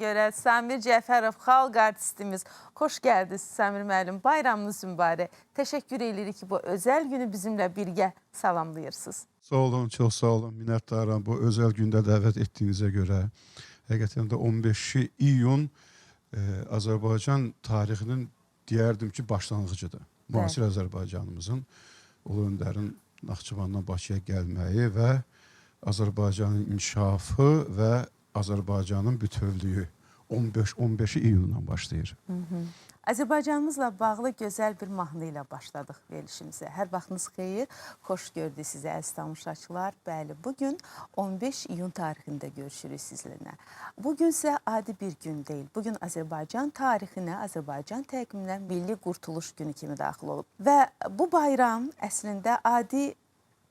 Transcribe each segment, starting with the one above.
Görə Samir Cəfərov, xalq artistimiz. Xoş gəldiniz Samir müəllim. Bayramınız mübarək. Təşəkkür edirik ki, bu özəl günü bizimlə birgə salamlayırsınız. Sağ olun, çox sağ olun. Minnətdaram bu özəl gündə dəvət etdiyinizə görə. Həqiqətən də 15 iyun Azərbaycan tarixinin deyərdim ki, başlanğıcıdır. Müasir Azərbaycanımızın Ulu Öndərin Naxçıvandan Bakıya gəlməyi və Azərbaycanın inkişafı və Azərbaycanın bütövlüyü 15 iyundan başlayır. Azərbaycanımızla bağlı gözəl bir mahnı ilə başladıq verilişimizə. Hər vaxtınız xeyir, xoş gördük sizi əziz tamaşaçılar. Bəli, bugün 15 iyun tarixində görüşürük sizinlə. Bugün isə adi bir gün deyil. Bugün Azərbaycan tarixinə, Azərbaycan təqviminə Milli Qurtuluş Günü kimi daxil olub. Və bu bayram əslində adi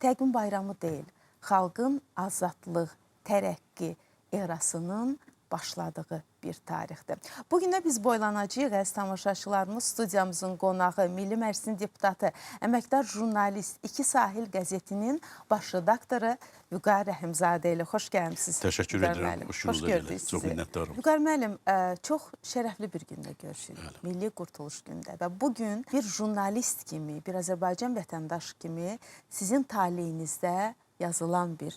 təqvim bayramı deyil. Xalqın azadlıq, tərəqqi erasının başladığı bir tarixdir. Bu gün də biz boylanacağıq əziz tamaşaçılarımız, studiyamızın qonağı, Milli Məclisin deputatı, əməkdar jurnalist, İki Sahil qəzetinin baş redaktoru Vüqar Rəhimzadə ilə. Xoş gəlmisiniz. Təşəkkür Vüqar edirəm. müəllim. Xoş Xoş gördük. gördük Çox sizi. minnətdaram. Vüqar müəllim, çox şərəfli bir gündə görüşürük. Milli Qurtuluş Gündə və bu gün bir jurnalist kimi, bir Azərbaycan vətəndaşı kimi sizin taleyinizdə yazılan bir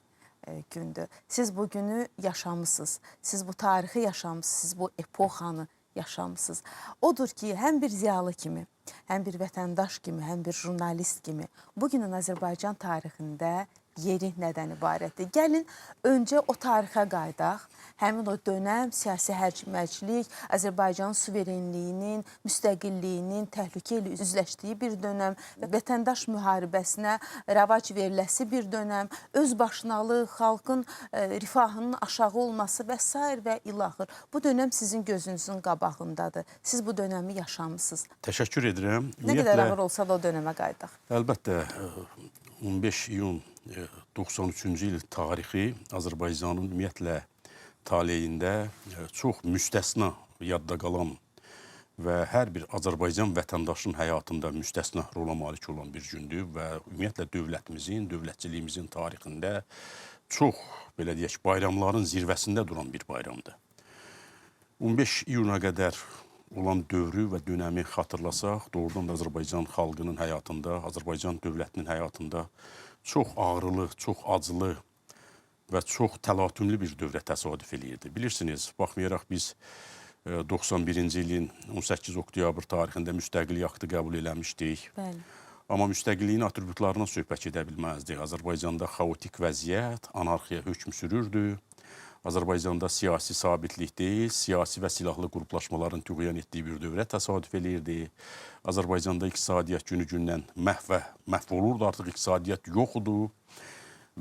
gündür. Siz bu günü yaşamısınız, siz bu tarixi yaşamısınız, siz bu epoxanı yaşamısınız. Odur ki, həm bir ziyalı kimi, həm bir vətəndaş kimi, həm bir jurnalist kimi bugünün Azərbaycan tarixində yeri nədən ibarətdir? Gəlin öncə o tarixə qayıdaq. Həmin o dönəm siyasi hərc-mərclik, Azərbaycanın suverenliyinin, müstəqilliyinin təhlükə ilə üzləşdiyi bir dönəm, vətəndaş müharibəsinə rəvac veriləsi bir dönəm, öz başınalıq, xalqın rifahının aşağı olması və sair və ilaxır. Bu dönəm sizin gözünüzün qabağındadır. Siz bu dönəmi yaşamısınız. Təşəkkür edirəm. Nə qədər ağır olsa da o dönəmə qayıdaq. Əlbəttə, 15 iyun 93-cü il tarixi Azərbaycanın ümumiyyətlə taleyində çox müstəsna yadda qalan və hər bir Azərbaycan vətəndaşının həyatında müstəsna rola malik olan bir gündür və ümumiyyətlə dövlətimizin, dövlətçiliyimizin tarixində çox, belə deyək, bayramların zirvəsində duran bir bayramdır. 15 iyuna qədər olan dövrü və dönəmi xatırlasaq, doğrudan da Azərbaycan xalqının həyatında, Azərbaycan dövlətinin həyatında çox ağrılı, çox acılı və çox təlatümlü bir dövrə təsadüf eləyirdi. Bilirsiniz, baxmayaraq biz 91-ci ilin 18 oktyabr tarixində müstəqillik aktı qəbul eləmişdik. Bəli. Amma müstəqilliyin atributlarından söhbət edə bilməzdik. Azərbaycanda xaotik vəziyyət, anarxiya hökm sürürdü. Azərbaycanda siyasi sabitlik deyil, siyasi və silahlı qruplaşmaların tüğyan etdiyi bir dövrə təsadüf eləyirdi. Azərbaycanda iqtisadiyyat günü-gündən məhv olurdu, artıq iqtisadiyyat yox idi.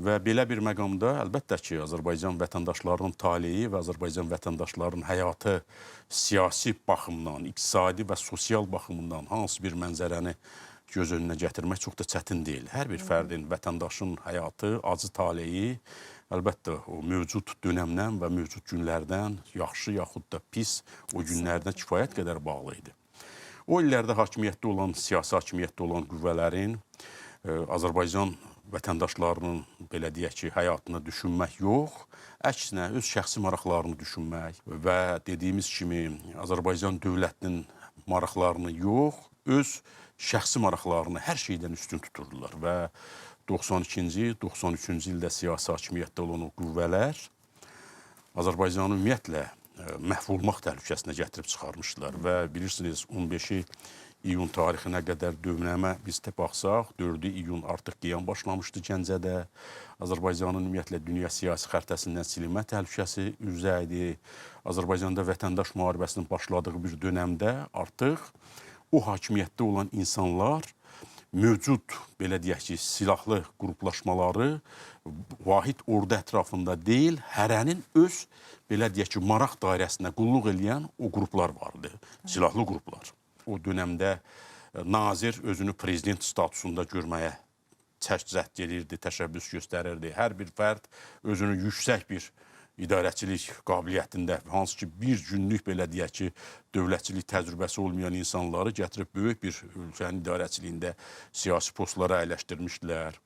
Və belə bir məqamda əlbəttə ki, Azərbaycan vətəndaşlarının taleyi və Azərbaycan vətəndaşlarının həyatı siyasi baxımdan, iqtisadi və sosial baxımından hansı bir mənzərəni göz önünə gətirmək çox da çətin deyil. Hər bir fərdin, vətəndaşın həyatı, acı taleyi əlbəttə o mövcud dönəmdən və mövcud günlərdən, yaxşı yaxud da pis o günlərdən kifayət qədər bağlı idi. O illərdə hakimiyyətdə olan, siyasi hakimiyyətdə olan qüvvələrin Azərbaycan vətəndaşlarının belə deyək ki, həyatını düşünmək yox, əksinə öz şəxsi maraqlarını düşünmək və dediyimiz kimi Azərbaycan dövlətinin maraqlarını yox, öz şəxsi maraqlarını hər şeydən üstün tuturdular və 92-ci, 93-cü ildə siyasi hakimiyyətdə olan o qüvvələr Azərbaycanı ümumiyyətlə məhv olmaq təhlükəsinə gətirib çıxarmışdılar və bilirsiniz 15 iyun tarixinə qədər dönəmə biz də baxsaq, 4 iyun artıq qiyam başlamışdı Gəncədə. Azərbaycanın ümumiyyətlə dünya siyasi xəritəsindən silinmə təhlükəsi üzrə idi. Azərbaycanda vətəndaş müharibəsinin başladığı bir dönəmdə artıq o hakimiyyətdə olan insanlar mövcud, belə deyək ki, silahlı qruplaşmaları vahid ordu ətrafında deyil, hərənin öz, belə deyək ki, maraq dairəsinə qulluq eləyən o qruplar vardı, silahlı qruplar. O dönəmdə nazir özünü prezident statusunda görməyə cəhd edirdi, təşəbbüs göstərirdi. Hər bir fərd özünü yüksək bir idarəçilik qabiliyyətində, hansı ki bir günlük belə deyək ki, dövlətçilik təcrübəsi olmayan insanları gətirib böyük bir ölkənin idarəçiliyində siyasi postlara əyləşdirmişdilər.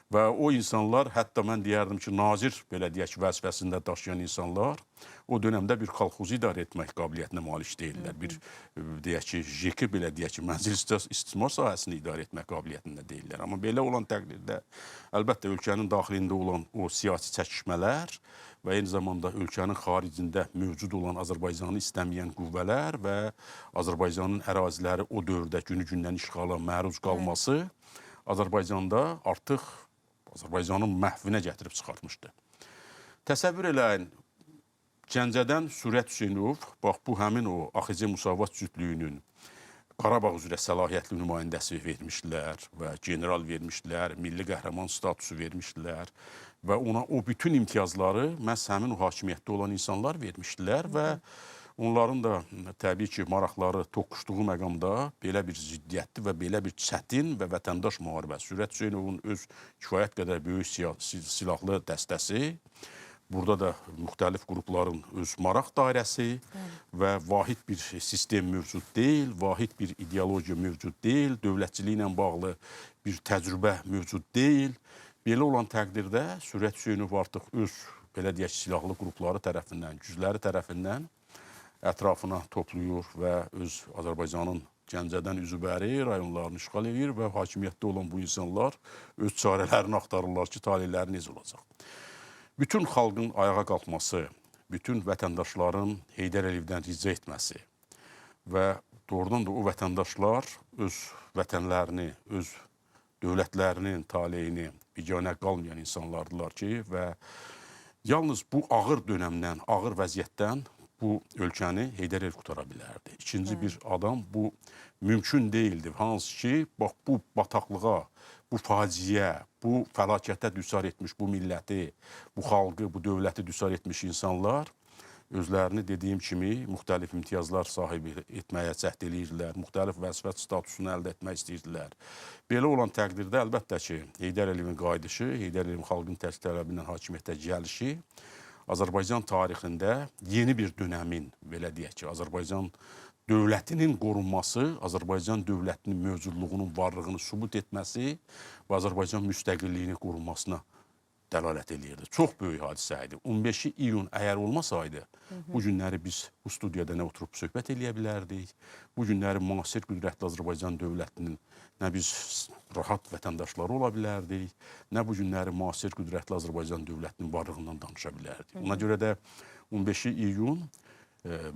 Və o insanlar, hətta mən deyərdim ki, nazir belə deyək ki, vəzifəsində daşıyan insanlar o dönəmdə bir kolxozu idarə etmək qabiliyyətinə malik deyillər. Bir deyək ki, JK belə deyək ki, mənzil istismar sahəsini idarə etmək qabiliyyətində deyillər. Amma belə olan təqdirdə əlbəttə ölkənin daxilində olan o siyasi çəkişmələr və eyni zamanda ölkənin xaricində mövcud olan Azərbaycanı istəməyən qüvvələr və Azərbaycanın əraziləri o dövrdə günü-gündən işğala məruz qalması Azərbaycanda artıq Azərbaycanın məhvinə gətirib çıxartmışdı. Təsəvvür eləyin, Gəncədən Sürət Hüseynov, bax bu həmin o AXC Müsavat cütlüyünün Qarabağ üzrə səlahiyyətli nümayəndəsi vermişdilər və general vermişdilər, milli qəhrəman statusu vermişdilər və ona o bütün imtiyazları məhz həmin o hakimiyyətdə olan insanlar vermişdilər və onların da təbii ki, maraqları toqquşduğu məqamda belə bir ziddiyyətli və belə bir çətin və vətəndaş müharibəsi. Sürət Hüseynovun öz kifayət qədər böyük silahlı dəstəsi, burada da müxtəlif qrupların öz maraq dairəsi və vahid bir sistem mövcud deyil, vahid bir ideologiya mövcud deyil, dövlətçiliklə bağlı bir təcrübə mövcud deyil. Belə olan təqdirdə Sürət Hüseynov artıq öz, belə deyək, silahlı qrupları tərəfindən, gücləri tərəfindən ətrafına toplayır və öz Azərbaycanın Gəncədən Üzübəri rayonlarını işğal edir və hakimiyyətdə olan bu insanlar öz çarələrini axtarırlar ki, taleyləri necə olacaq. Bütün xalqın ayağa qalxması, bütün vətəndaşların Heydər Əliyevdən ricə etməsi və doğrudan da o vətəndaşlar öz vətənlərini, öz dövlətlərinin taleyini biganə qalmayan insanlardılar ki, və yalnız bu ağır dönəmdən, ağır vəziyyətdən bu ölkəni Heydər Əliyev qutara bilərdi. İkinci bir adam bu mümkün deyildi. Hansı ki, bax bu bataqlığa, bu faciə, bu fəlakətə düçar etmiş bu milləti, bu xalqı, bu dövləti düçar etmiş insanlar özlərini dediyim kimi müxtəlif imtiyazlar sahibi etməyə cəhd eləyirdilər, müxtəlif vəzifə statusunu əldə etmək istəyirdilər. Belə olan təqdirdə əlbəttə ki, Heydər Əliyevin qayıdışı, Heydər Əliyevin xalqın tələbi ilə hakimiyyətə gəlişi Azərbaycan tarixində yeni bir dönəmin, belə deyək ki, Azərbaycan dövlətinin qorunması, Azərbaycan dövlətinin mövcudluğunun varlığını sübut etməsi və Azərbaycan müstəqilliyini qorunmasına dəlalət eləyirdi. Çox böyük hadisə idi. 15 iyun əgər olmasaydı, bu günləri biz bu studiyada nə oturub söhbət eləyə bilərdik, bu günləri müasir qüdrətli Azərbaycan dövlətinin nə biz rahat vətəndaşları ola bilərdik, nə bu günləri müasir qüdrətli Azərbaycan dövlətinin varlığından danışa bilərdik. Ona görə də 15 iyun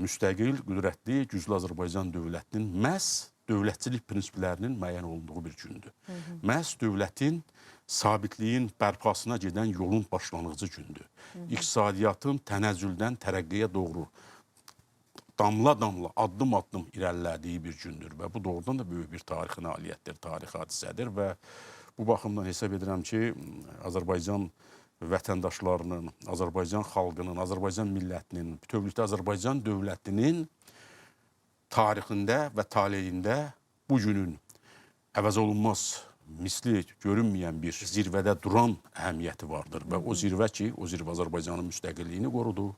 müstəqil, qüdrətli, güclü Azərbaycan dövlətinin məhz dövlətçilik prinsiplərinin müəyyən olunduğu bir gündür. Məhz dövlətin sabitliyin bərpasına gedən yolun başlanğıcı gündür. İqtisadiyyatın tənəzzüldən tərəqqiyə doğru damla-damla, addım-addım irəlilədiyi bir gündür və bu doğrudan da böyük bir tarixi nailiyyətdir, tarixi hadisədir və bu baxımdan hesab edirəm ki, Azərbaycan vətəndaşlarının, Azərbaycan xalqının, Azərbaycan millətinin, bütövlükdə Azərbaycan dövlətinin tarixində və taleyində bu günün əvəz olunmaz, misli görünməyən bir zirvədə duran əhəmiyyəti vardır və o zirvə ki, o zirvə Azərbaycanın müstəqilliyini qorudu,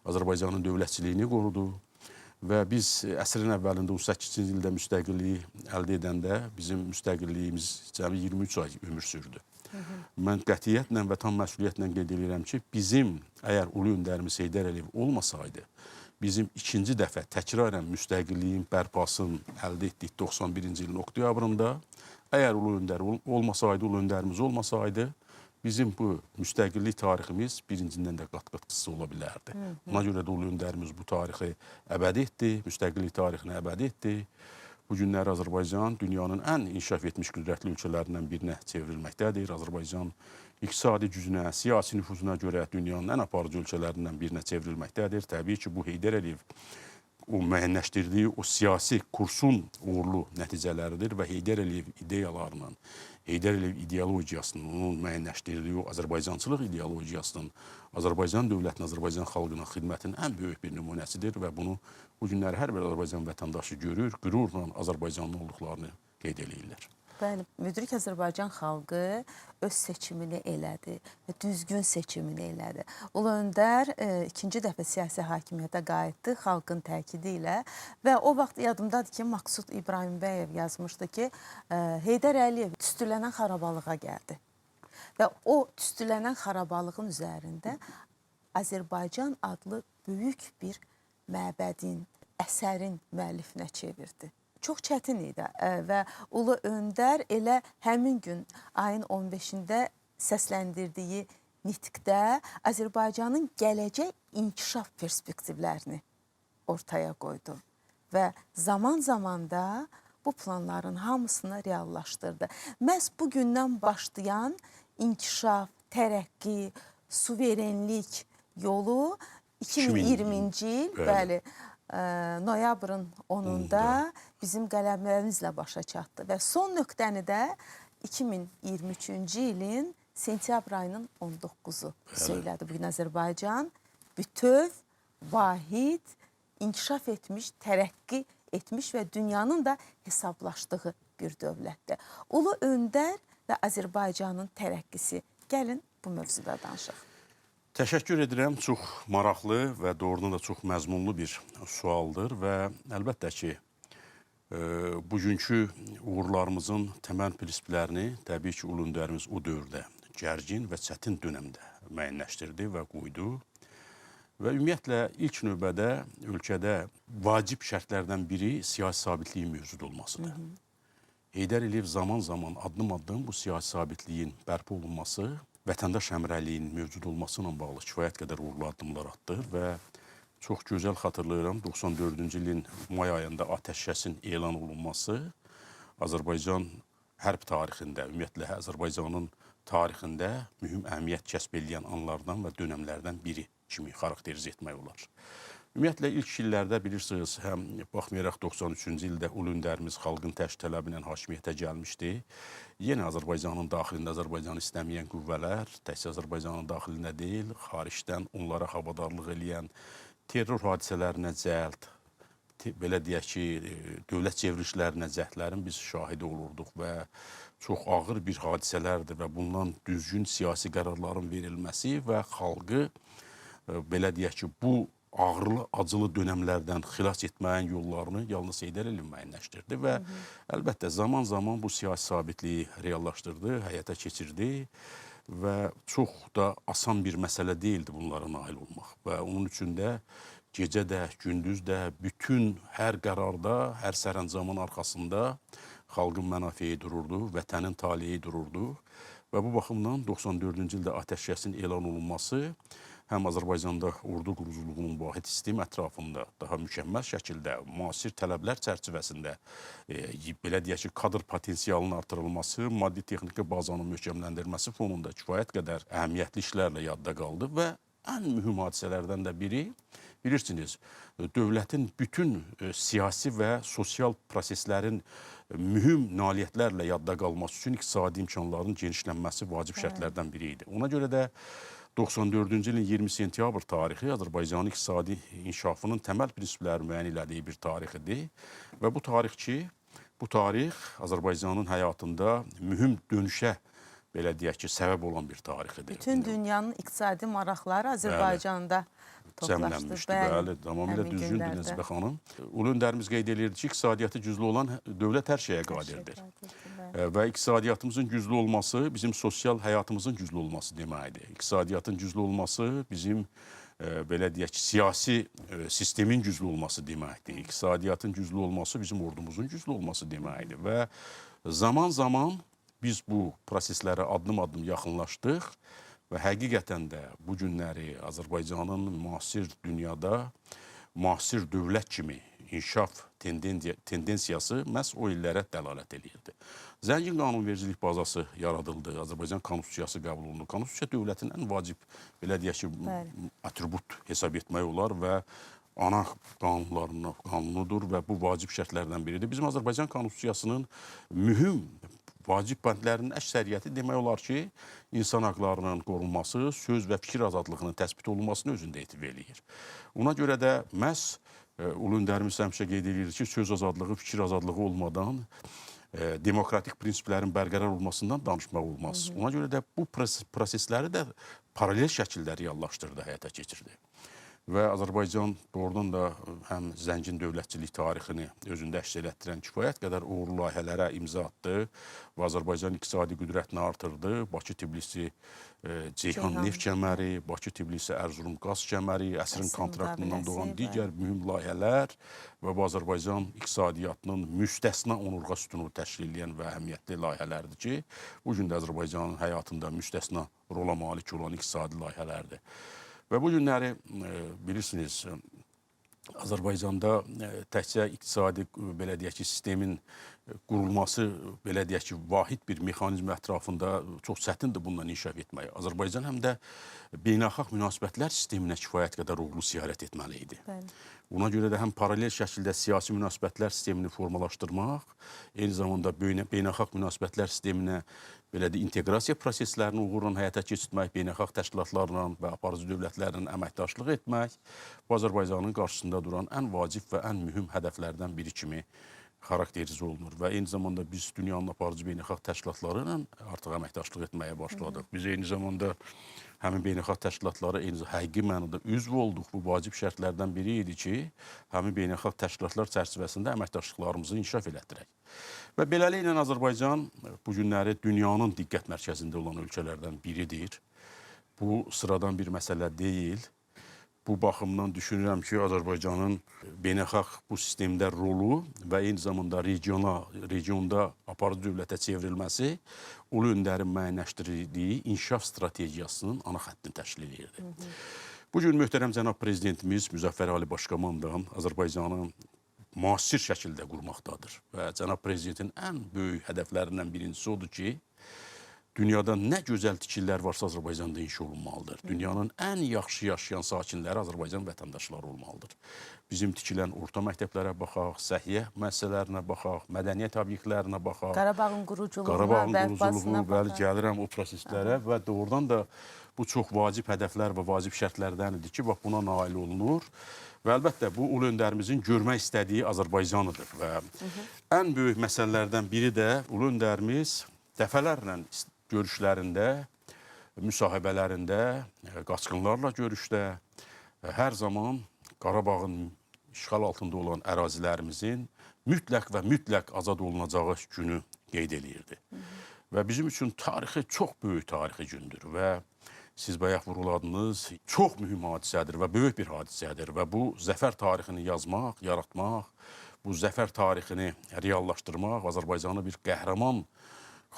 Azərbaycanın dövlətçiliyini qorudu və biz əsrin əvvəlində 18-ci ildə müstəqilliyi əldə edəndə bizim müstəqilliyimiz cəmi 23 ay ömür sürdü. Mən qətiyyətlə və tam məsuliyyətlə qeyd edirəm ki, bizim əgər ulu öndərimiz Heydər Əliyev olmasaydı, bizim ikinci dəfə təkrarən müstəqilliyin bərpasını əldə etdik 91-ci ilin oktyabrında. Əgər ulu öndər olmasaydı, ulu öndərimiz olmasaydı, bizim bu müstəqillik tariximiz birincindən də qat-qat qısa ola bilərdi. Ona görə də ulu öndərimiz bu tarixi əbədi etdi, müstəqillik tarixini əbədi etdi. Bu günləri Azərbaycan dünyanın ən inkişaf etmiş qüdrətli ölkələrindən birinə çevrilməkdədir. Azərbaycan iqtisadi gücünə, siyasi nüfuzuna görə dünyanın ən aparıcı ölkələrindən birinə çevrilməkdədir. Təbii ki, bu Heydər Əliyev o müəyyənləşdirdiyi o siyasi kursun uğurlu nəticələridir və Heydər Əliyev ideyalarının, Heydər Əliyev ideologiyasının, onun müəyyənləşdirdiyi o Azərbaycançılıq ideologiyasının Azərbaycan dövlətinin, Azərbaycan xalqına xidmətinin ən böyük bir nümunəsidir və bunu bu günləri hər bir Azərbaycan vətəndaşı görür, qürurla Azərbaycanlı olduqlarını qeyd eləyirlər. Bəli, müdrik Azərbaycan xalqı öz seçimini elədi və düzgün seçimini elədi. Ulu Öndər ikinci dəfə siyasi hakimiyyətə qayıtdı xalqın təkidi ilə və o vaxt yadımdadır ki, Maksud İbrahimbəyev yazmışdı ki, Heydər Əliyev tüstülənən xarabalığa gəldi. Və o tüstülənən xarabalığın üzərində Azərbaycan adlı böyük bir məbədin, əsərin müəllifinə çevirdi. Çox çətin idi və Ulu Öndər elə həmin gün ayın 15-də səsləndirdiyi nitqdə Azərbaycanın gələcək inkişaf perspektivlərini ortaya qoydu və zaman-zaman da bu planların hamısını reallaşdırdı. Məhz bu gündən başlayan inkişaf, tərəqqi, suverenlik yolu 2020-ci il, bəli, noyabrın 10-unda bizim qələbələrimizlə başa çatdı və son nöqtəni də 2023-cü ilin sentyabr ayının 19-u söylədi. Bugün Azərbaycan bütöv, vahid, inkişaf etmiş, tərəqqi etmiş və dünyanın da hesablaşdığı bir dövlətdir. Ulu Öndər və Azərbaycanın tərəqqisi. Gəlin bu mövzuda danışaq. Təşəkkür edirəm. Çox maraqlı və doğrudan da çox məzmunlu bir sualdır və əlbəttə ki, bugünkü uğurlarımızın təməl prinsiplərini təbii ki, Ulu Öndərimiz o dövrdə gərgin və çətin dönəmdə müəyyənləşdirdi və qoydu. Və ümumiyyətlə ilk növbədə ölkədə vacib şərtlərdən biri siyasi sabitliyin mövcud olmasıdır. Heydər Əliyev zaman-zaman addım-addım bu siyasi sabitliyin bərpa olunması, vətəndaş həmrəyliyinin mövcud olması ilə bağlı kifayət qədər uğurlu addımlar atdı və çox gözəl xatırlayıram 94-cü ilin may ayında atəşkəsin elan olunması Azərbaycan hərb tarixində, ümumiyyətlə Azərbaycanın tarixində mühüm əhəmiyyət kəsb eləyən anlardan və dönəmlərdən biri kimi xarakterizə etmək olar. Ümumiyyətlə ilk illərdə bilirsiniz, həm baxmayaraq 93-cü ildə Ulu Öndərimiz xalqın təşkil tələbi ilə hakimiyyətə gəlmişdi. Yenə Azərbaycanın daxilində Azərbaycanı istəməyən qüvvələr, təkcə Azərbaycanın daxilində deyil, xaricdən onlara havadarlıq eləyən terror hadisələrinə cəld, belə deyək ki, dövlət çevrilişlərinə cəhdlərin biz şahidi olurduq və çox ağır bir hadisələrdir və bundan düzgün siyasi qərarların verilməsi və xalqı belə deyək ki, bu ağrılı, acılı dönəmlərdən xilas etməyin yollarını yalnız Heydər Əliyev müəyyənləşdirdi və əlbəttə zaman-zaman bu siyasi sabitliyi reallaşdırdı, həyata keçirdi və çox da asan bir məsələ deyildi bunlara nail olmaq və onun üçün də gecə də, gündüz də bütün hər qərarda, hər sərəncamın arxasında xalqın mənafeyi dururdu, vətənin taleyi dururdu və bu baxımdan 94-cü ildə atəşkəsin elan olunması həm Azərbaycanda ordu quruculuğunun vahid sistemi ətrafında daha mükəmməl şəkildə müasir tələblər çərçivəsində belə deyək ki, kadr potensialının artırılması, maddi texniki bazanın möhkəmləndirilməsi fonunda kifayət qədər əhəmiyyətli işlərlə yadda qaldı və ən mühüm hadisələrdən də biri, bilirsiniz, dövlətin bütün siyasi və sosial proseslərin mühüm nailiyyətlərlə yadda qalması üçün iqtisadi imkanların genişlənməsi vacib şərtlərdən biri idi. Ona görə də 94-cü ilin 20 sentyabr tarixi Azərbaycanın iqtisadi inkişafının təməl prinsipləri müəyyən elədiyi bir tarix idi və bu tarix ki, bu tarix Azərbaycanın həyatında mühüm dönüşə, belə deyək ki, səbəb olan bir tarix idi. Bütün dünyanın iqtisadi maraqları Azərbaycanda toplaşdı. Bəli, tamamilə düzgündür Nəcibə xanım. Ulu Öndərimiz qeyd eləyirdi ki, iqtisadiyyatı güclü olan dövlət hər şeyə qadirdir. Və iqtisadiyyatımızın güclü olması bizim sosial həyatımızın güclü olması deməkdir. İqtisadiyyatın güclü olması bizim belə deyək ki, siyasi sistemin güclü olması deməkdir. İqtisadiyyatın güclü olması bizim ordumuzun güclü olması deməkdir. Və zaman-zaman biz bu proseslərə addım-addım yaxınlaşdıq və həqiqətən də bu günləri Azərbaycanın müasir dünyada müasir dövlət kimi inkişaf tendensiyası məhz o illərə dəlalət eləyirdi. Zəngin qanunvericilik bazası yaradıldı, Azərbaycan Konstitusiyası qəbul olundu. Konstitusiya dövlətin ən vacib, belə deyək ki, atribut hesab etmək olar və ana qanunudur və bu vacib şərtlərdən biridir. Bizim Azərbaycan Konstitusiyasının mühüm vacib bəndlərinin əksəriyyəti demək olar ki, insan haqlarının qorunması, söz və fikir azadlığının təsbit olunmasını özündə ehtiva eləyir. Ona görə də məhz Ulu Öndərimiz həmişə qeyd edir ki, söz azadlığı, fikir azadlığı olmadan demokratik prinsiplərin bərqərar olmasından danışmaq olmaz. Ona görə də bu prosesləri də paralel şəkildə reallaşdırdı, həyata keçirdi. Və Azərbaycan doğrudan da həm zəngin dövlətçilik tarixini özündə əks elətdirən kifayət qədər uğurlu layihələrə imza atdı və Azərbaycan iqtisadi qüdrətini artırdı. Bakı-Tbilisi Ceyhan neft kəməri, Bakı-Tbilisi-Ərzurum qaz kəməri, əsrin kontraktından doğan digər mühüm layihələr və bu Azərbaycan iqtisadiyyatının müstəsna onurğa sütunu təşkil edən və əhəmiyyətli layihələrdir ki, bu gün də Azərbaycanın həyatında müstəsna rola malik olan iqtisadi layihələrdir. Və bu günləri bilirsiniz, Azərbaycanda təkcə iqtisadi, belə deyək ki, sistemin qurulması, belə deyək ki, vahid bir mexanizm ətrafında çox çətindir bununla inkişaf etmək. Azərbaycan həm də beynəlxalq münasibətlər sisteminə kifayət qədər uğurlu siyarət etməli idi. Bəli. Buna görə də həm paralel şəkildə siyasi münasibətlər sistemini formalaşdırmaq, eyni zamanda beynəlxalq münasibətlər sisteminə belə də inteqrasiya proseslərini uğurla həyata keçirtmək, beynəlxalq təşkilatlarla və aparıcı dövlətlərlə əməkdaşlıq etmək bu Azərbaycanın qarşısında duran ən vacib və ən mühüm hədəflərdən biri kimi xarakterizə olunur və eyni zamanda biz dünyanın aparıcı beynəlxalq təşkilatları ilə artıq əməkdaşlıq etməyə başladıq. Biz eyni zamanda həmin beynəlxalq təşkilatlara eyni həqiqi mənada üzv olduq. Bu vacib şərtlərdən biri idi ki, həmin beynəlxalq təşkilatlar çərçivəsində əməkdaşlıqlarımızı inkişaf elətdirək. Və beləliklə Azərbaycan bu günləri dünyanın diqqət mərkəzində olan ölkələrdən biridir. Bu sıradan bir məsələ deyil. Bu baxımdan düşünürəm ki, Azərbaycanın beynəlxalq bu sistemdə rolu və eyni zamanda regionda aparıcı dövlətə çevrilməsi Ulu Öndərin müəyyənləşdirdiyi inkişaf strategiyasının ana xəttini təşkil edirdi. Bu gün möhtərəm cənab prezidentimiz Müzəffər Ali Başkomandan Azərbaycanı müasir şəkildə qurmaqdadır və cənab prezidentin ən böyük hədəflərindən birincisi odur ki, dünyada nə gözəl tikililər varsa Azərbaycanda inşa olunmalıdır. Dünyanın ən yaxşı yaşayan sakinləri Azərbaycan vətəndaşları olmalıdır. Bizim tikilən orta məktəblərə baxaq, səhiyyə müəssisələrinə baxaq, mədəniyyət obyektlərinə baxaq. Qarabağın quruculuğuna, bəli, gəlirəm o proseslərə və doğrudan da bu çox vacib hədəflər və vacib şərtlərdən idi ki, bax buna nail olunur. Və əlbəttə bu Ulu Öndərimizin görmək istədiyi Azərbaycanıdır və ən böyük məsələlərdən biri də Ulu Öndərimiz dəfələrlə görüşlərində, müsahibələrində, qaçqınlarla görüşdə hər zaman Qarabağın işğal altında olan ərazilərimizin mütləq və mütləq azad olunacağı günü qeyd eləyirdi. Və bizim üçün tarixi çox böyük tarixi gündür və siz bayaq vurğuladınız, çox mühüm hadisədir və böyük bir hadisədir və bu zəfər tarixini yazmaq, yaratmaq, bu zəfər tarixini reallaşdırmaq, Azərbaycanı bir qəhrəman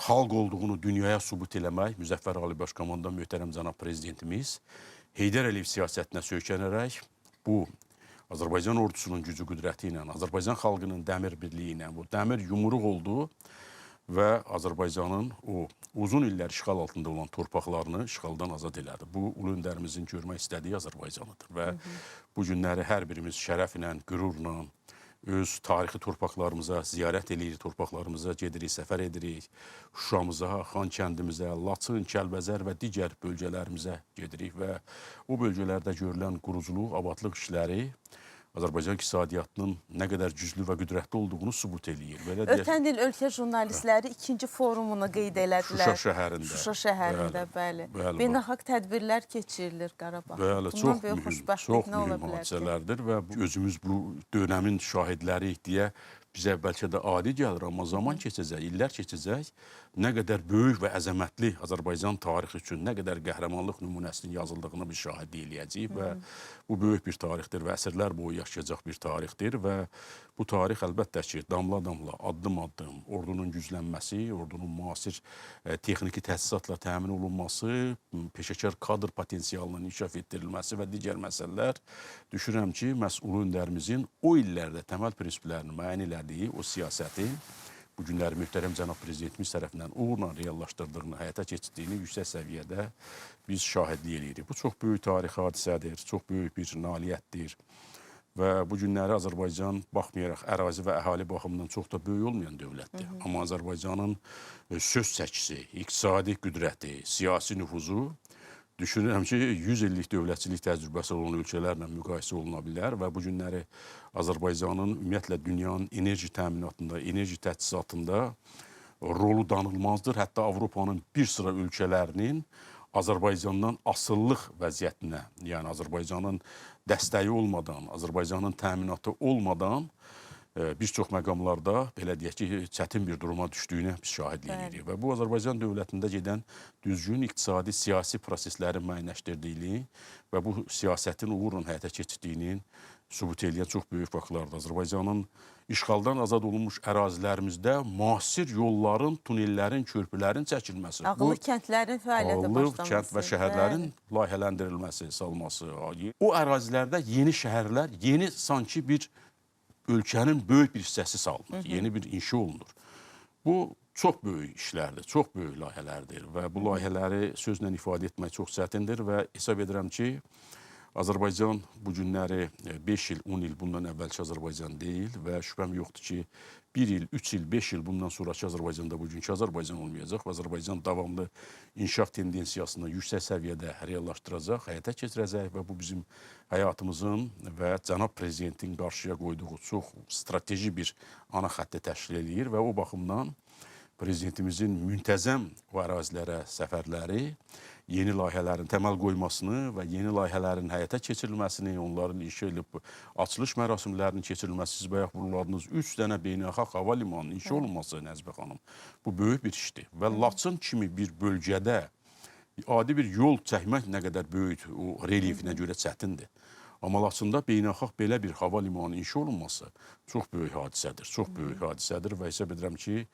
xalq olduğunu dünyaya sübut eləmək, Müzəffər Ali Başkomandan möhtərəm cənab prezidentimiz Heydər Əliyev siyasətinə söykənərək bu Azərbaycan ordusunun gücü qüdrəti ilə, Azərbaycan xalqının dəmir birliyi ilə bu dəmir yumruq oldu və Azərbaycanın o uzun illər işğal altında olan torpaqlarını işğaldan azad elədi. Bu Ulu Öndərimizin görmək istədiyi Azərbaycanıdır və bu günləri hər birimiz şərəflə, qürurla öz tarixi torpaqlarımıza ziyarət eləyirik, torpaqlarımıza gedirik, səfər edirik. Şuşamıza, Xankəndimizə, Laçın, Kəlbəzər və digər bölgələrimizə gedirik və o bölgələrdə görülən quruculuq, abadlıq işləri Azərbaycan iqtisadiyyatının nə qədər güclü və qüdrətli olduğunu sübut eləyir. Belə deyək, Ötən il ölkə jurnalistləri ikinci forumunu qeyd elədilər. Şuşa şəhərində. Şuşa şəhərində, bəli. Bəli, Beynəlxalq tədbirlər keçirilir Qarabağda. Bəli, Bundan çox böyük mühüm, xoşbəxtlik çox nə ola mühüm bilər ki? hadisələrdir və özümüz bu dönəmin şahidləriyik deyə bizə bəlkə də adi gəlir, amma zaman keçəcək, illər keçəcək, nə qədər böyük və əzəmətli Azərbaycan tarixi üçün nə qədər qəhrəmanlıq nümunəsinin yazıldığını biz şahidlik eləyəcəyik və bu böyük bir tarixdir və əsrlər boyu yaşayacaq bir tarixdir və bu tarix əlbəttə ki, damla-damla, addım-addım ordunun güclənməsi, ordunun müasir texniki təchizatla təmin olunması, peşəkar kadr potensialının inkişaf etdirilməsi və digər məsələlər düşünürəm ki, məhz Ulu Öndərimizin o illərdə təməl prinsiplərini müəyyən elədiyi o siyasəti bu günləri möhtərəm cənab prezidentimiz tərəfindən uğurla reallaşdırdığını, həyata keçirdiyini yüksək səviyyədə biz şahidlik eləyirik. Bu çox böyük tarixi hadisədir, çox böyük bir nailiyyətdir. Və bu günləri Azərbaycan baxmayaraq ərazi və əhali baxımından çox da böyük olmayan dövlətdir. Amma Azərbaycanın söz çəkisi, iqtisadi qüdrəti, siyasi nüfuzu düşünürəm ki, 100 illik dövlətçilik təcrübəsi olan ölkələrlə müqayisə oluna bilər və bu günləri Azərbaycanın ümumiyyətlə dünyanın enerji təminatında, enerji təchizatında rolu danılmazdır. Hətta Avropanın bir sıra ölkələrinin Azərbaycandan asılılıq vəziyyətinə, yəni Azərbaycanın dəstəyi olmadan, Azərbaycanın təminatı olmadan bir çox məqamlarda, belə deyək ki, çətin bir duruma düşdüyünə biz şahidlik edirik. Və bu Azərbaycan dövlətində gedən düzgün iqtisadi, siyasi proseslərin müəyyənləşdirdiyini və bu siyasətin uğurla həyata keçirdiyinin sübut eləyən çox böyük faktlardır. Azərbaycanın işğaldan azad olunmuş ərazilərimizdə müasir yolların, tunellərin, körpülərin çəkilməsi. Ağıllı kəndlərin fəaliyyətə başlaması. Ağıllı kənd və şəhərlərin layihələndirilməsi, salması. O ərazilərdə yeni şəhərlər, yeni sanki bir ölkənin böyük bir hissəsi salınır, yeni bir inşa olunur. Bu çox böyük işlərdir, çox böyük layihələrdir və bu layihələri sözlə ifadə etmək çox çətindir və hesab edirəm ki, Azərbaycan bu günləri 5 il, 10 il bundan əvvəlki Azərbaycan deyil və şübhəm yoxdur ki, 1 il, 3 il, 5 il bundan sonraki Azərbaycanda bugünkü Azərbaycan olmayacaq və Azərbaycan davamlı inkişaf tendensiyasını yüksək səviyyədə reallaşdıracaq, həyata keçirəcək və bu bizim həyatımızın və cənab prezidentin qarşıya qoyduğu çox strateji bir ana xətti təşkil eləyir və o baxımdan prezidentimizin müntəzəm o ərazilərə səfərləri yeni layihələrin təməl qoymasını və yeni layihələrin həyata keçirilməsini, onların inşa edilib açılış mərasimlərinin keçirilməsi, siz bayaq vurguladınız, 3 dənə beynəlxalq hava limanının inşa olunması, Nəcibə xanım, bu böyük bir işdir. Və Laçın kimi bir bölgədə adi bir yol çəkmək nə qədər böyük, o relyefinə görə çətindir. Amma Laçında beynəlxalq belə bir hava limanının inşa olunması çox böyük hadisədir, çox böyük hadisədir və hesab edirəm ki,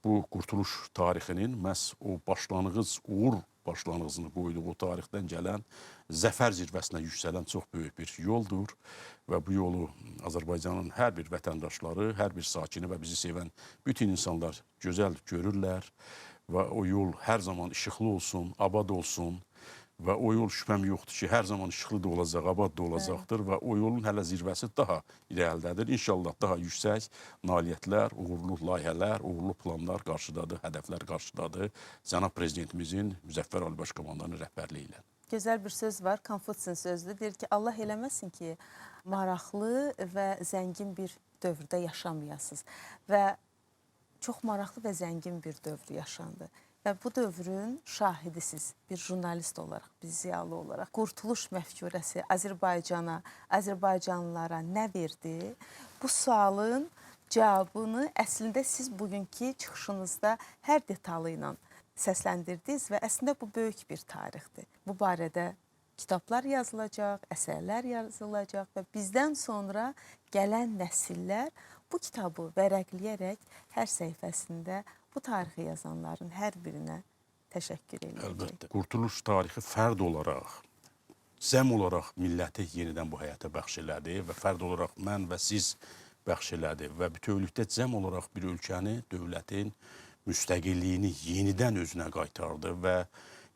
bu qurtuluş tarixinin məhz o başlanğıc, uğur başlanğıcını qoyduğu o tarixdən gələn zəfər zirvəsinə yüksələn çox böyük bir yoldur və bu yolu Azərbaycanın hər bir vətəndaşları, hər bir sakini və bizi sevən bütün insanlar gözəl görürlər və o yol hər zaman işıqlı olsun, abad olsun və o yol şübhəm yoxdur ki, hər zaman işıqlı da olacaq, abad da olacaqdır və o yolun hələ zirvəsi daha irəlidədir. İnşallah daha yüksək nailiyyətlər, uğurlu layihələr, uğurlu planlar qarşıdadır, hədəflər qarşıdadır. Cənab Prezidentimizin Müzəffər Ali Baş Komandanın rəhbərliyi ilə. Gözəl bir söz var, Konfutsin sözüdür. Deyir ki, Allah eləməsin ki, maraqlı və zəngin bir dövrdə yaşamayasınız. Və çox maraqlı və zəngin bir dövr yaşandı. Və bu dövrün şahidisiz bir jurnalist olaraq, bir ziyalı olaraq. Qurtuluş məfkurəsi Azərbaycana, Azərbaycanlılara nə verdi? Bu sualın cavabını əslində siz bugünkü çıxışınızda hər detalı ilə səsləndirdiniz və əslində bu böyük bir tarixdir. Bu barədə kitablar yazılacaq, əsərlər yazılacaq və bizdən sonra gələn nəsillər bu kitabı vərəqləyərək hər səhifəsində bu tarixi yazanların hər birinə təşəkkür eləyəcək. Əlbəttə. Qurtuluş tarixi fərd olaraq, cəm olaraq milləti yenidən bu həyata bəxş elədi və fərd olaraq mən və siz bəxş elədi və bütövlükdə cəm olaraq bir ölkəni, dövlətin müstəqilliyini yenidən özünə qaytardı və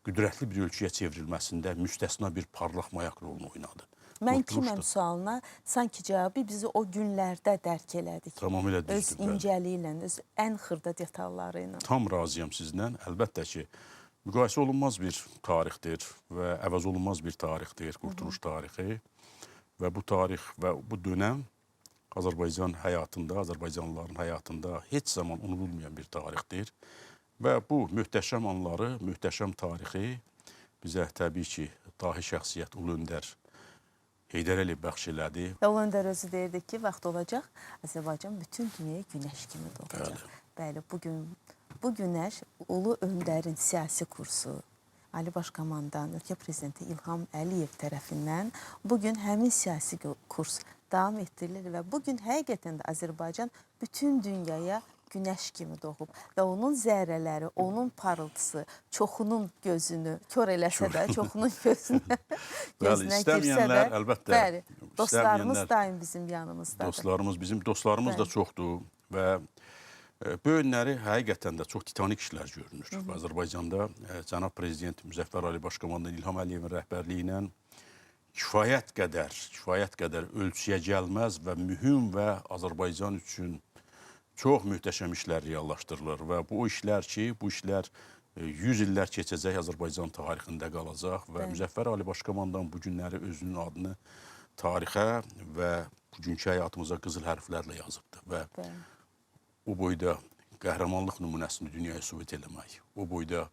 qüdrətli bir ölkəyə çevrilməsində müstəsna bir parlaq mayak rolunu oynadı. Mən kiməm sualına sanki cavabı bizi o günlərdə dərk elədik. Tamamilə düzdür. Öz incəliyi ilə, öz ən xırda detalları ilə. Tam razıyam sizlə. Əlbəttə ki, müqayisə olunmaz bir tarixdir və əvəz olunmaz bir tarixdir, qurtuluş tarixi. Və bu tarix və bu dönəm Azərbaycan həyatında, Azərbaycanlıların həyatında heç zaman unudulmayan bir tarixdir. Və bu möhtəşəm anları, möhtəşəm tarixi bizə təbii ki, dahi şəxsiyyət Ulu Öndər Heydər Əliyev bəxş elədi. Və Ulu Öndər özü deyirdi ki, vaxt olacaq, Azərbaycan bütün dünyaya günəş kimi doğacaq. Bəli, bugün bu günəş Ulu Öndərin siyasi kursu, Ali Baş Komandan, ölkə prezidenti İlham Əliyev tərəfindən bugün həmin siyasi kurs davam etdirilir və bugün həqiqətən də Azərbaycan bütün dünyaya günəş kimi doğub və onun zərrələri, onun parıltısı çoxunun gözünü kör eləsə də, çoxunun gözünə gözünə girsə də, əlbəttə, bəli, dostlarımız daim bizim yanımızdadır. Dostlarımız, bizim dostlarımız da çoxdur və bu günləri həqiqətən də çox titanik işlər görünür. Və Azərbaycanda cənab prezident Müzəffər Ali Baş Komandan İlham Əliyevin rəhbərliyi ilə kifayət qədər ölçüyə gəlməz və mühüm və Azərbaycan üçün çox möhtəşəm işlər reallaşdırılır və bu işlər ki, bu işlər 100 illər keçəcək Azərbaycan tarixində qalacaq və Müzəffər Ali Baş Komandan bu günləri özünün adını tarixə və bugünkü həyatımıza qızıl hərflərlə yazıbdır və o boyda qəhrəmanlıq nümunəsini dünyaya sübut eləmək, o boyda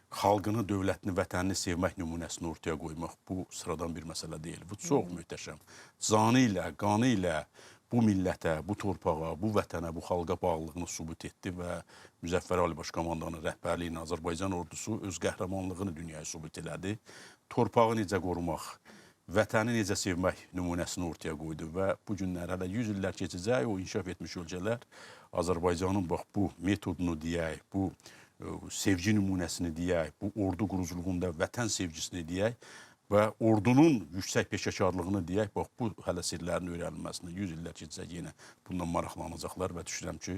Xalqını, dövlətini, vətənini sevmək nümunəsini ortaya qoymaq bu sıradan bir məsələ deyil. Bu çox möhtəşəm. Canı ilə, qanı ilə bu millətə, bu torpağa, bu vətənə, bu xalqa bağlılığını sübut etdi və Müzəffər Ali Baş Komandanın rəhbərliyi ilə Azərbaycan ordusu öz qəhrəmanlığını dünyaya sübut elədi. Torpağı necə qorumaq, vətəni necə sevmək nümunəsini ortaya qoydu və bu günlər hələ 100 illər keçəcək, o inkişaf etmiş ölkələr Azərbaycanın bax bu metodunu deyək, bu sevgi nümunəsini deyək, bu ordu quruculuğunda vətən sevgisini deyək və ordunun yüksək peşəkarlığını deyək, bax bu hələ sirlərin öyrənilməsində 100 illər keçəcək yenə bundan maraqlanacaqlar və düşünürəm ki,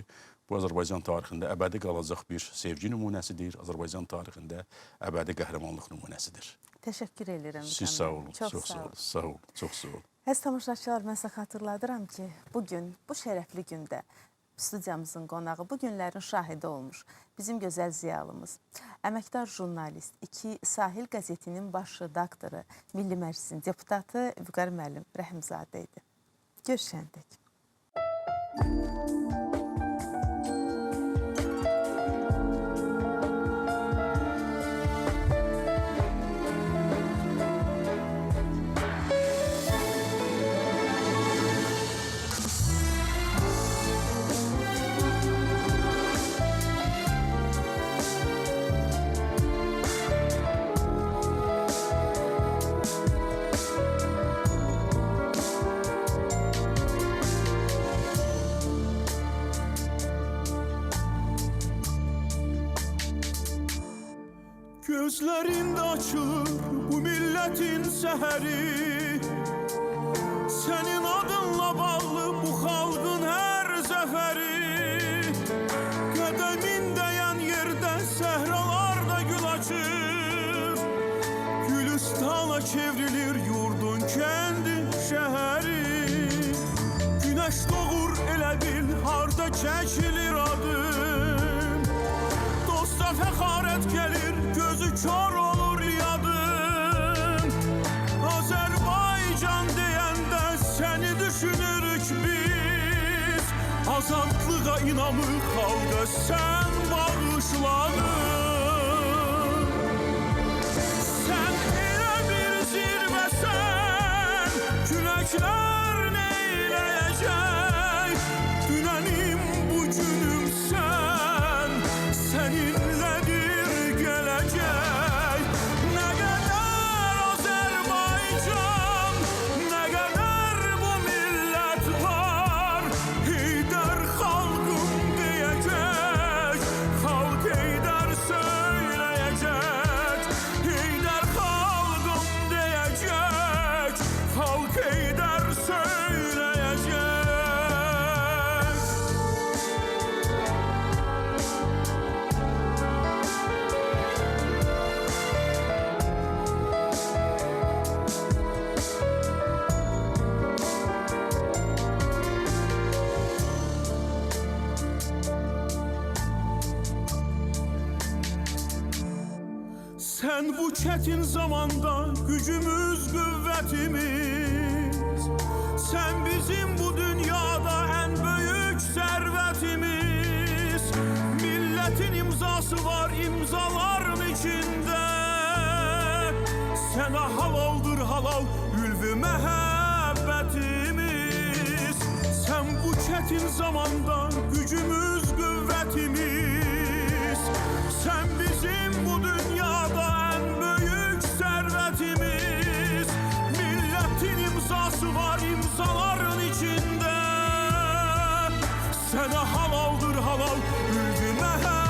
bu Azərbaycan tarixində əbədi qalacaq bir sevgi nümunəsidir, Azərbaycan tarixində əbədi qəhrəmanlıq nümunəsidir. Təşəkkür edirəm. Siz sağ olun, çox sağ olun, sağ olun, çox sağ olun. Əziz tamaşaçılar, mən sizə xatırladıram ki, bugün, bu şərəfli gündə studiyamızın qonağı, bu günlərin şahidi olmuş bizim gözəl ziyalımız, əməkdar jurnalist, 2 Sahil qəzetinin baş redaktoru, Milli Məclisin deputatı Vüqar müəllim Rəhimzadə idi. Görüşəndək. Gözlerinde açılır bu milletin seheri. Senin adınla bağlı bu halkın her zeferi. Kademin değen yerde sehralarda gül açır. Gülistan'a çevrilir yurdun kendi şehri. Güneş doğur elə bil harda çekilir adım. Dosta fəxarət gelir, gözü kör olur yadın. Azərbaycan deyəndə səni düşünürük biz. Azadlığa inamı xalqa sən bağışladın. Sən elə bir zirvəsən, küləklər neyləyəcək? Dünənim, bugünüm sən, səninlədir gələcək. Nə qədər Azərbaycan, nə qədər bu millət var, Heydər xalqım deyəcək, xalq Heydər söyləyəcək. Heydər xalqım deyəcək, xalq Heydər söyləyəcək. Sen bu çetin zamanda gücümüz, kuvvetimiz. Sen bizim bu dünyada en büyük servetimiz. Milletin imzası var imzaların içinde. Sana halaldır halal ülvü məhəbbətimiz. Sen bu çetin zamanda gücümüz, kuvvetimiz. Sen bizim bu dünyada en büyük servetimiz. Milletin imzası var imzaların içinde. Sana halaldır halal ülvü məhəbbətimiz.